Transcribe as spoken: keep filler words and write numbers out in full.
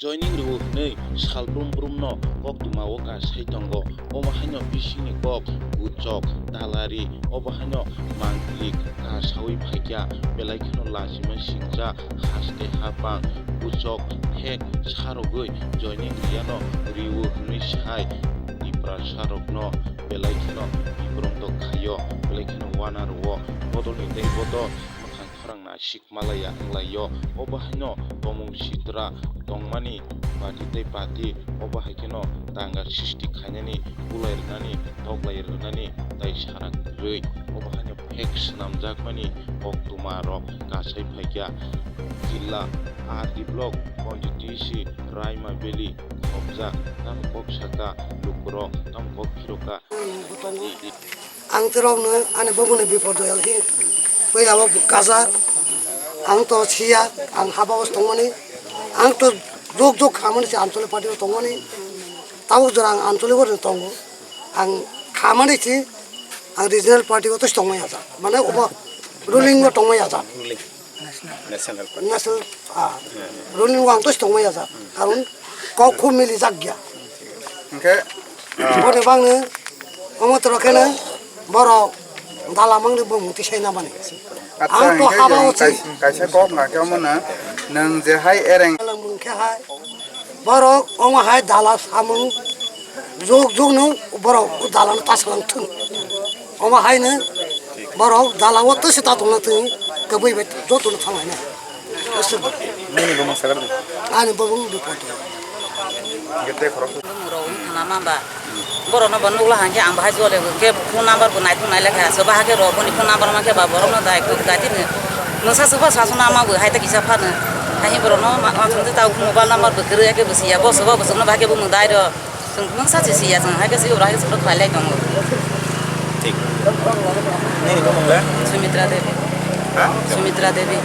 Joining rwo hwnwi salbrum brumno koktwmao kasai tongo. Omo haino bisingni kok, guchok, dalari, obo haino mangpili kasawi phaikya, belai kheno lachima singcha, haste hapang, guchok, phek sarogwi joining riyano rwo hwnwi sai Tiprasarokno belai kheno bibrondo khaio, belai kheno uanarwo, bodolni tei bodol mwkhang khorang naisik malaya wnglaio. Obo haino tomung sitra tongmani party tei party, obo hai kheno danga sristi khainani, kulai rwnani, toklai rwnani tai sara kwrwi. Obo haino phek swnamjakmani koktwmarok kasai phaikha. Jilla R D block constituency Raima Valley khobjak, tamo kok saka lukurok, tamo kok phiroka. Ang tirokno ani bubuni bipor doyal khe puila o kajak, ang to siya, ang haba os tongmani, ang to jok jok khamani se Anchalik party o tongmani, tabuk jora ang Anchalik o tongo, ang khamani se ang regional party o to tongmani ajak, mane obo ruling o tongmani ajak. National Party. National, ah, ruling wang to tongmani ajak, karon kok khum mili jak ya. Hingke, ah, boni bangni omo toro kheno borok dalamangni bumung tisai namani. Acha, ang to hingke haba o chai. Kaisa kok na khe omo na, nang je hai ereng. Dalamung khe hai. Borok omo hai dala samung jok jok no borok dala no tasalang thung. Omo hai no borok dala o twi se ta tongna thung, kwbwi bai joto no thang hai na. Nini bumung sakar di. Ani bumung Bipodo. Gete khorok. Bumung rok wng khana ma ba. Borok no bo nukla hang khe ang bahai jole bo khe phone number bo naitung nailai kha. Soba ha khe rok boni phone number ma khe ba borok no dai kok dai tini. Nungsa soba sasu nama bo hai ta kisa phano. Hai borok no ma ma thung ta mobile number bo kwrwi khe bo siya. Bo soba bo sono ba khe bo mung dai ro. Chwng nungsa se siya chwng hai khe se ura hai se khlai lai tongo. Thik. Nini bumung le? Sumitra Devi. Ha? Sumitra Devi.